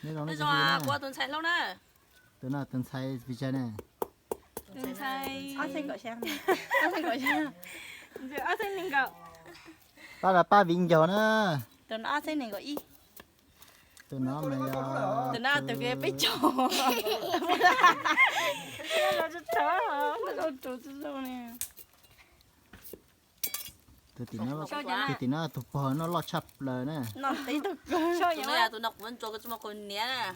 Neb zoo, kuv tus ntxhais hlob na. Tus no tus ntxhais pes tsawg ne? Tus ntxhais ob txhiab kaum xya. Ob txhiab kaum xya. Ob txhiab nees nkaum. Pab los pab viv ncaus na. Tus no ob txhiab nees nkaum ib. Tus no mas yog, tus no tus peb caug. Tus tim no, tus tim no tus pog no loj tshaj plaws na. Tus no kuv ntsuas tsis muaj qhua niam.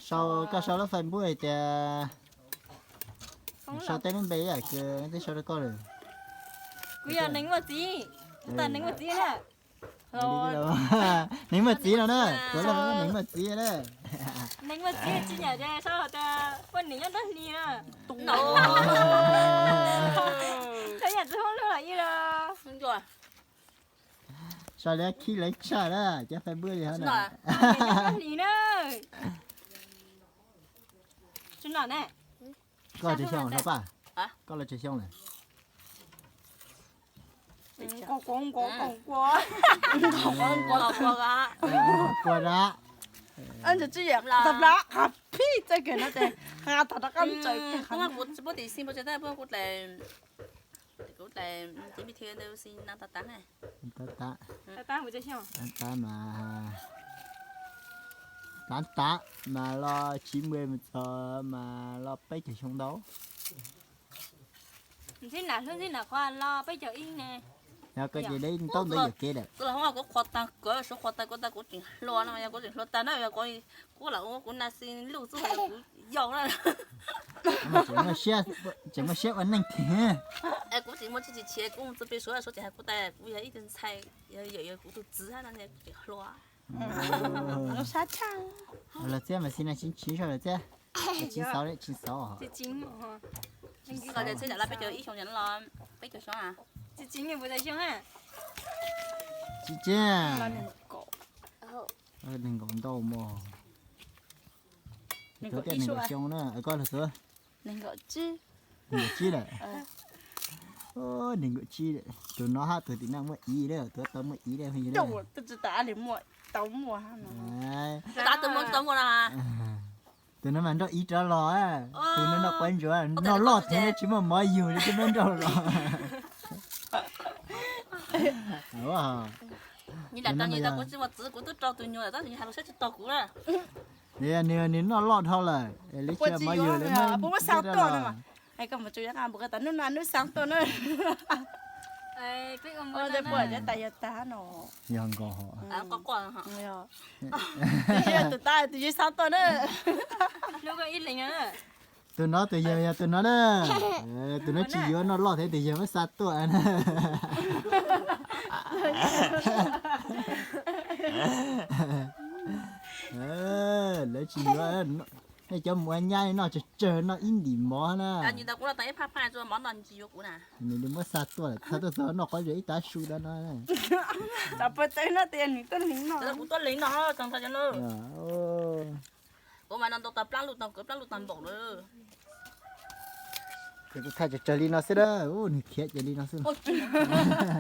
Sau, koj sau lub Facebook hais tias, sau tej lub npe ib yam kws twb sau rau koj lawm. Kuv yog Neeg Muaj Txiv, tus Neeg Muaj Txiv na. Neeg Muaj Txiv no na, kuv yog Neeg Muaj Txiv na. Neeg Muaj Txiv tsis yam ces sau tias poj niam nyob nrab hlis na. Tus no, tsis yam txiv hmoob lub los ib los. Sau li khib leev tshaj na, cov Facebook li hov na. Tsis nom na. Koj tsawg xyoo, Paj? Koj los tsawg xyoo lawm? Kua da. Kuv tsis paub tim xi npa tse tab kuv dlais, kuv dlais tib mi thi ntawd xi na tas tas na. Tas tas mas, tas tas mas los tsib npua mus txog mas los peb caug xyoo ntau. Ntxhib nam hlub ntxhib nam qhuav los peb caug ib ne. Yog koj ces deb ntaub ntawd yuam kev lawm. Kuv los hoob kuv qhuav tag, kuv suav qhuav tag kuv tas kuv tseem hluas no, yog kuv tseem hluas tag na, yog kuv, kuv lam ua kuv na xi luj xwb, kuv yau na. Tseem muaj siab ua neej tiag. Kuv tseem muaj tsis tsis chiv, kuv mus txog pem suav, suav tseem hais kuv tas kuv yog ib tug ntxhais, yog yog kuv tus txiv hab no, kuv tseem hluas. Los txiab mas xi na, tsis tsis zog lawm txiab. Tsis xauv, tsis xauv. Txiv txiv los peb caug ib xyoo, los peb caug xyoo. Txiv txiv, tsis tsis, nees nkaum ntau mog. Tuav tiaj nees nkaum xyoo na, koj los tuav nees nkaum tsib lawm. Nees nkaum tsib, tus no hab tus tim no muaj ib lawm, tuav tau muaj ib lawm. Tus no mas nrauj ib rov los, tus no noj quav ntsuav, noj loj thiab tsis muaj mov yug li twb muab nrauj los. Kuv tsis ua txiv kuv twb rau tus nyuag tab sis nws hais lus saib tsis taus kuv na. Nws, nws noj loj dhau lawm, li tsis muaj mov yug li, puas muab xaa tuaj no. Koj mus tsuas hnub no hnub xaa tuaj na. Puas tas yog tas no. Yog nkaus. Tus tab tus yawg xaa tuaj na. Tus no tus yawg yog tus no na. Tus no tsis yuav noj loj thiab tus yawg muab xaa tuaj na. Lawv tsis yuav, nej cov mus ua nyab noj tsawg tsawg noj ib ntim mov na. Nws li muab xaa tuaj, xaa tuaj txog noj quav ntsuav ib tav su rau no. Kuv mas no ntau tag plab luj tag nkawd plab luj tag npaum lawm. Kuv thaij tsawg tsawg li no xwb dab, nws khiav ces li no xwb.